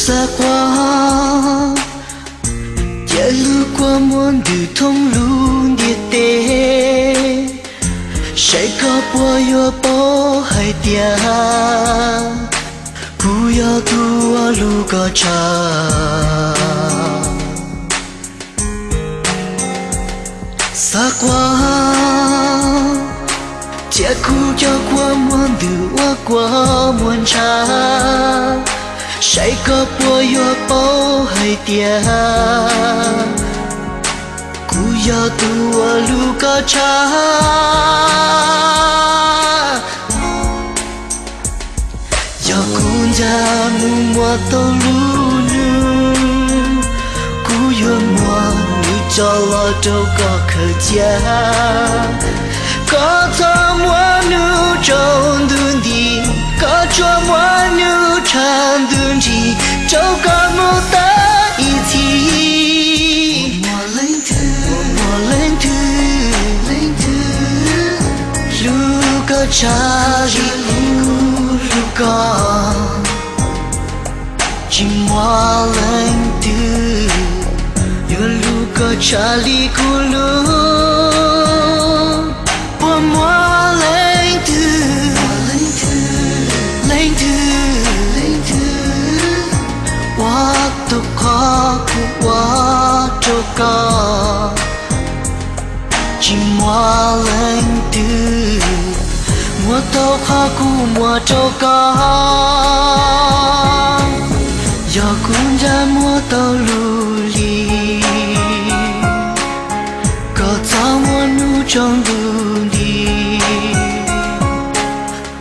Xav quaj, cia lub kua muag ntws thoob lub ntiaj teb, saib koj puas yuav paub hais tias kuv yog tus ua lub koj tshaj. Xav quaj, cia kuv cov kua muag ntws ua kua muag ntshav, saib koj puas yuav paub hais tias kuv yog tus ua lub koj tshaj. Yog kuv ncav mus muaj tau lub nub, kuv yuav muab nws coj los rau koj khaws cia. Koj txhob muab nws tsaus ntuj nti, koj tsuas muab nws tshav ntuj nrig rau koj mus tau ib txhis. Muaj leej twg, muaj leej twg, leej twg hlub koj tshaj li kuv hlub koj? Tsis muaj leej twg yuav hlub koj tshaj li kuv hlub. Puas muaj leej twg, leej twg, leej twg ua tau qhov kuv ua rau koj? Tsis muaj leej twg muab tau qhov kuv muab rau koj. Yog kuv ncav muab tau lub hli, koj txhob muab nws tsaus ntuj nti.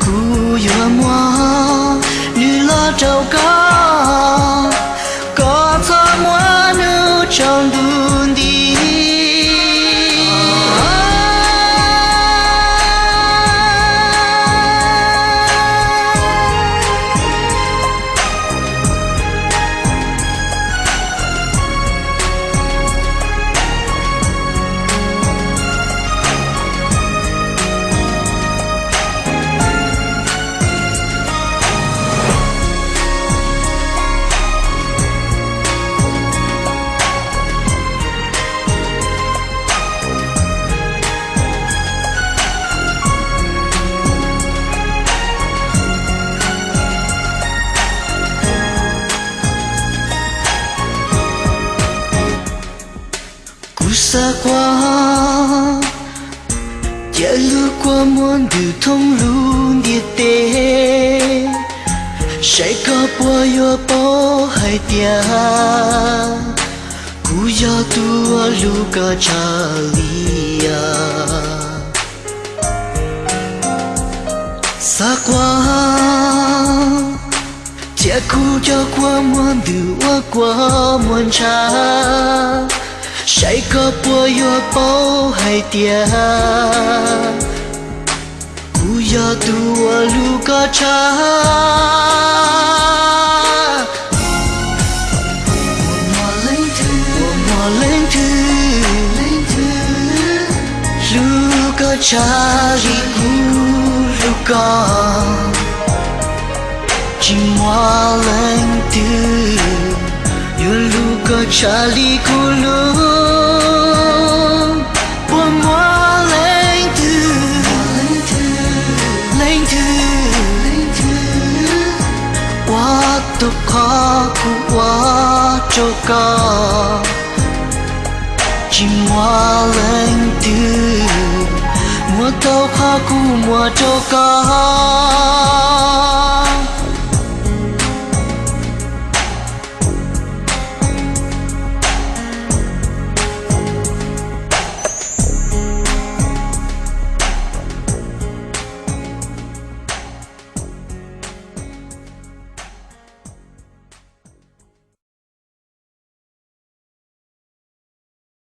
Kuv yuav muab nws los rau koj, koj txhob muab nws tsaus ntuj nti. Kuv xav quaj, cia lub kua muag ntws thoob lub ntiaj teb, saib koj puas yuav paub hais tias kuv yog tus ua lub koj tshaj li os. Xav quaj, cia kuv cov kua muag ntws ua kua muag ntshav, saib koj puas yuav paub hais tias kuv yog tus ua lub koj tshaj. Muaj leej twg, muaj leej twg, leej twg hlub koj tshaj li kuv hlub koj? Tsis muaj leej twg yuav hlub koj tshaj li kuv hlub. Puas muaj leej twg, leej twg, leej twg ua tau qhov kuv ua rau koj? Tsis muaj leej twg muab tau qhov kuv muab rau koj.